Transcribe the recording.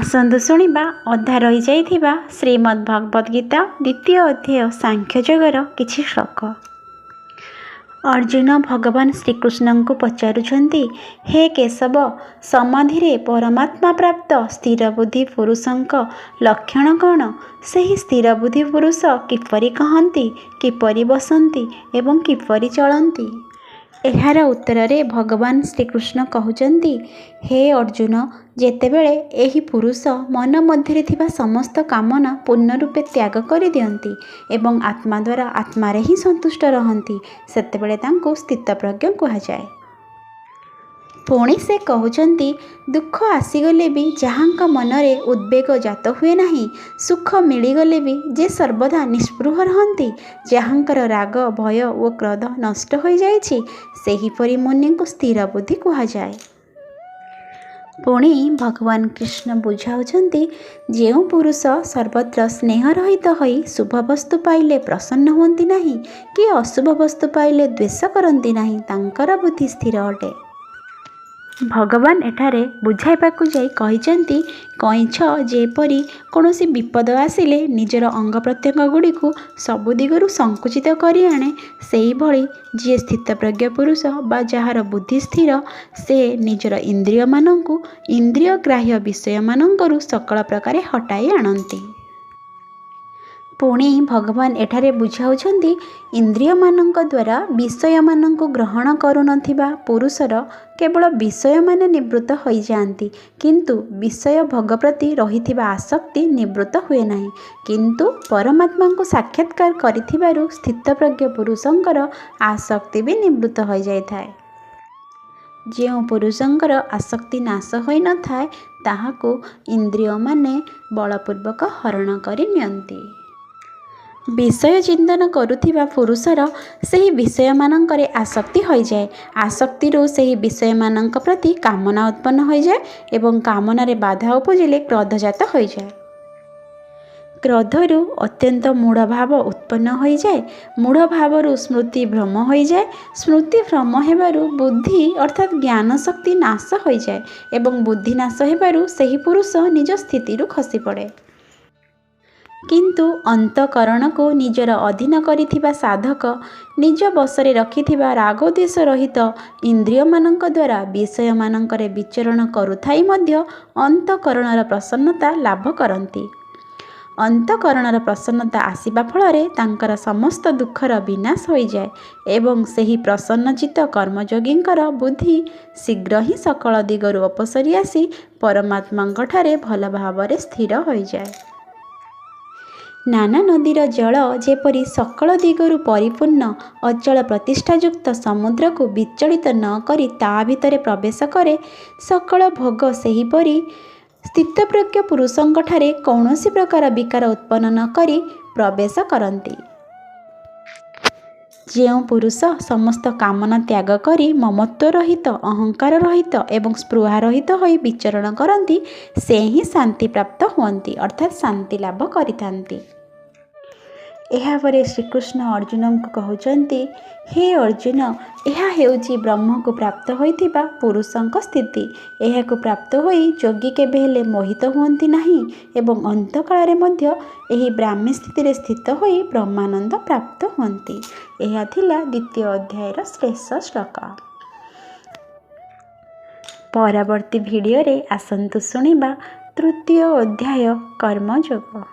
ଆସନ୍ତୁ ଶୁଣିବା ଅଧା ରହିଯାଇଥିବା ଶ୍ରୀମଦ୍ ଭଗବଦ୍ ଗୀତା ଦ୍ୱିତୀୟ ଅଧ୍ୟାୟ ସାଂଖ୍ୟଯୋଗର କିଛି ଶ୍ଲୋକ। ଅର୍ଜୁନ ଭଗବାନ ଶ୍ରୀକୃଷ୍ଣଙ୍କୁ ପଚାରୁଛନ୍ତି, ହେ କେଶବ, ସମାଧିରେ ପରମାତ୍ମା ପ୍ରାପ୍ତ ସ୍ଥିରବୁଦ୍ଧି ପୁରୁଷଙ୍କ ଲକ୍ଷଣ କ'ଣ? ସେହି ସ୍ଥିରବୁଦ୍ଧି ପୁରୁଷ କିପରି କହନ୍ତି, କିପରି ବସନ୍ତି ଏବଂ କିପରି ଚଳନ୍ତି? ଏହାର ଉତ୍ତରରେ ଭଗବାନ ଶ୍ରୀକୃଷ୍ଣ କହୁଛନ୍ତି, ହେ ଅର୍ଜୁନ, ଯେତେବେଳେ ଏହି ପୁରୁଷ ମନ ମଧ୍ୟରେ ଥିବା ସମସ୍ତ କାମନା ପୂର୍ଣ୍ଣ ରୂପେ ତ୍ୟାଗ କରିଦିଅନ୍ତି ଏବଂ ଆତ୍ମା ଦ୍ୱାରା ଆତ୍ମାରେ ହିଁ ସନ୍ତୁଷ୍ଟ ରହନ୍ତି, ସେତେବେଳେ ତାଙ୍କୁ ସ୍ଥିତପ୍ରଜ୍ଞ କୁହାଯାଏ। ପୁଣି ସେ କହୁଛନ୍ତି, ଦୁଃଖ ଆସିଗଲେ ବି ଯାହାଙ୍କ ମନରେ ଉଦ୍ବେଗ ଜାତ ହୁଏ ନାହିଁ, ସୁଖ ମିଳିଗଲେ ବି ଯେ ସର୍ବଦା ନିସ୍ପୃହ ରହନ୍ତି, ଯାହାଙ୍କର ରାଗ, ଭୟ ଓ କ୍ରୋଧ ନଷ୍ଟ ହୋଇଯାଇଛି, ସେହିପରି ମୁନିଙ୍କୁ ସ୍ଥିର ବୁଦ୍ଧି କୁହାଯାଏ। ପୁଣି ଭଗବାନ କୃଷ୍ଣ ବୁଝାଉଛନ୍ତି, ଯେଉଁ ପୁରୁଷ ସର୍ବତ୍ର ସ୍ନେହ ରହିତ ହୋଇ ଶୁଭ ବସ୍ତୁ ପାଇଲେ ପ୍ରସନ୍ନ ହୁଅନ୍ତି ନାହିଁ କି ଅଶୁଭ ବସ୍ତୁ ପାଇଲେ ଦ୍ୱେଷ କରନ୍ତି ନାହିଁ, ତାଙ୍କର ବୁଦ୍ଧି ସ୍ଥିର ଅଟେ। ଭଗବାନ ଏଠାରେ ବୁଝାଇବାକୁ ଯାଇ କହିଛନ୍ତି, କଇଁଛ ଯେପରି କୌଣସି ବିପଦ ଆସିଲେ ନିଜର ଅଙ୍ଗ ପ୍ରତ୍ୟଙ୍ଗ ଗୁଡ଼ିକୁ ସବୁ ଦିଗରୁ ସଙ୍କୁଚିତ କରି ଆଣେ, ସେହିଭଳି ଯିଏ ସ୍ଥିତପ୍ରଜ୍ଞ ପୁରୁଷ ବା ଯାହାର ବୁଦ୍ଧି ସ୍ଥିର, ସେ ନିଜର ଇନ୍ଦ୍ରିୟମାନଙ୍କୁ ଇନ୍ଦ୍ରିୟଗ୍ରାହ୍ୟ ବିଷୟମାନଙ୍କରୁ ସକଳ ପ୍ରକାରେ ହଟାଇ ଆଣନ୍ତି। ପୁଣି ଭଗବାନ ଏଠାରେ ବୁଝାଉଛନ୍ତି, ଇନ୍ଦ୍ରିୟମାନଙ୍କ ଦ୍ୱାରା ବିଷୟମାନଙ୍କୁ ଗ୍ରହଣ କରୁନଥିବା ପୁରୁଷର କେବଳ ବିଷୟମାନେ ନିବୃତ୍ତ ହୋଇଯାଆନ୍ତି, କିନ୍ତୁ ବିଷୟ ଭୋଗ ପ୍ରତି ରହିଥିବା ଆସକ୍ତି ନିବୃତ୍ତ ହୁଏ ନାହିଁ। କିନ୍ତୁ ପରମାତ୍ମାଙ୍କୁ ସାକ୍ଷାତକାର କରିଥିବାରୁ ସ୍ଥିତପ୍ରଜ୍ଞ ପୁରୁଷଙ୍କର ଆସକ୍ତି ବି ନିବୃତ୍ତ ହୋଇଯାଇଥାଏ। ଯେଉଁ ପୁରୁଷଙ୍କର ଆସକ୍ତି ନାଶ ହୋଇନଥାଏ, ତାହାକୁ ଇନ୍ଦ୍ରିୟମାନେ ବଳପୂର୍ବକ ହରଣ କରି ନିଅନ୍ତି। ବିଷୟ ଚିନ୍ତନ କରୁଥିବା ପୁରୁଷର ସେହି ବିଷୟମାନଙ୍କରେ ଆସକ୍ତି ହୋଇଯାଏ। ଆସକ୍ତିରୁ ସେହି ବିଷୟମାନଙ୍କ ପ୍ରତି କାମନା ଉତ୍ପନ୍ନ ହୋଇଯାଏ ଏବଂ କାମନାରେ ବାଧା ଉପୁଜିଲେ କ୍ରୋଧଜାତ ହୋଇଯାଏ। କ୍ରୋଧରୁ ଅତ୍ୟନ୍ତ ମୂଢ଼ଭାବ ଉତ୍ପନ୍ନ ହୋଇଯାଏ। ମୂଢ଼ଭାବରୁ ସ୍ମୃତି ଭ୍ରମ ହୋଇଯାଏ। ସ୍ମୃତି ଭ୍ରମ ହେବାରୁ ବୁଦ୍ଧି ଅର୍ଥାତ୍ ଜ୍ଞାନ ଶକ୍ତି ନାଶ ହୋଇଯାଏ ଏବଂ ବୁଦ୍ଧି ନାଶ ହେବାରୁ ସେହି ପୁରୁଷ ନିଜ ସ୍ଥିତିରୁ ଖସିପଡ଼େ। କିନ୍ତୁ ଅନ୍ତଃକରଣକୁ ନିଜର ଅଧୀନ କରିଥିବା ସାଧକ ନିଜ ବଶରେ ରଖିଥିବା ରାଗଦ୍ୱେଷ ରହିତ ଇନ୍ଦ୍ରିୟମାନଙ୍କ ଦ୍ୱାରା ବିଷୟମାନଙ୍କରେ ବିଚରଣ କରୁଥାଇ ମଧ୍ୟ ଅନ୍ତଃକରଣର ପ୍ରସନ୍ନତା ଲାଭ କରନ୍ତି। ଅନ୍ତଃକରଣର ପ୍ରସନ୍ନତା ଆସିବା ଫଳରେ ତାଙ୍କର ସମସ୍ତ ଦୁଃଖର ବିନାଶ ହୋଇଯାଏ ଏବଂ ସେହି ପ୍ରସନ୍ନଚିତ୍ତ କର୍ମଯୋଗୀଙ୍କର ବୁଦ୍ଧି ଶୀଘ୍ର ହିଁ ସକଳ ଦିଗରୁ ଅପସରି ଆସି ପରମାତ୍ମାଙ୍କଠାରେ ଭଲ ଭାବରେ ସ୍ଥିର ହୋଇଯାଏ। ନାନା ନଦୀର ଜଳ ଯେପରି ସକଳ ଦିଗରୁ ପରିପୂର୍ଣ୍ଣ ଅଚଳ ପ୍ରତିଷ୍ଠାଯୁକ୍ତ ସମୁଦ୍ରକୁ ବିଚଳିତ ନ କରି ତା ଭିତରେ ପ୍ରବେଶ କରେ, ସକଳ ଭୋଗ ସେହିପରି ସ୍ଥିତପ୍ରଜ୍ଞ ପୁରୁଷଙ୍କଠାରେ କୌଣସି ପ୍ରକାର ବିକାର ଉତ୍ପନ୍ନ ନ କରି ପ୍ରବେଶ କରନ୍ତି। ଯେଉଁ ପୁରୁଷ ସମସ୍ତ କାମନା ତ୍ୟାଗ କରି ମମତ୍ୱ ରହିତ, ଅହଙ୍କାର ରହିତ ଏବଂ ସ୍ପୃହା ରହିତ ହୋଇ ବିଚରଣ କରନ୍ତି, ସେ ହିଁ ଶାନ୍ତି ପ୍ରାପ୍ତ ହୁଅନ୍ତି, ଅର୍ଥାତ୍ ଶାନ୍ତି ଲାଭ କରିଥାନ୍ତି। ଏହାପରେ ଶ୍ରୀକୃଷ୍ଣ ଅର୍ଜୁନଙ୍କୁ କହୁଛନ୍ତି, ହେ ଅର୍ଜୁନ, ଏହା ହେଉଛି ବ୍ରହ୍ମକୁ ପ୍ରାପ୍ତ ହୋଇଥିବା ପୁରୁଷଙ୍କ ସ୍ଥିତି। ଏହାକୁ ପ୍ରାପ୍ତ ହୋଇ ଯୋଗୀ କେବେ ହେଲେ ମୋହିତ ହୁଅନ୍ତି ନାହିଁ ଏବଂ ଅନ୍ତକାଳରେ ମଧ୍ୟ ଏହି ବ୍ରାହ୍ମୀ ସ୍ଥିତିରେ ସ୍ଥିତ ହୋଇ ବ୍ରହ୍ମାନନ୍ଦ ପ୍ରାପ୍ତ ହୁଅନ୍ତି। ଏହା ଥିଲା ଦ୍ୱିତୀୟ ଅଧ୍ୟାୟର ଶେଷ ଶ୍ଲୋକ। ପରବର୍ତ୍ତୀ ଭିଡ଼ିଓରେ ଆସନ୍ତୁ ଶୁଣିବା ତୃତୀୟ ଅଧ୍ୟାୟ କର୍ମଯୋଗ।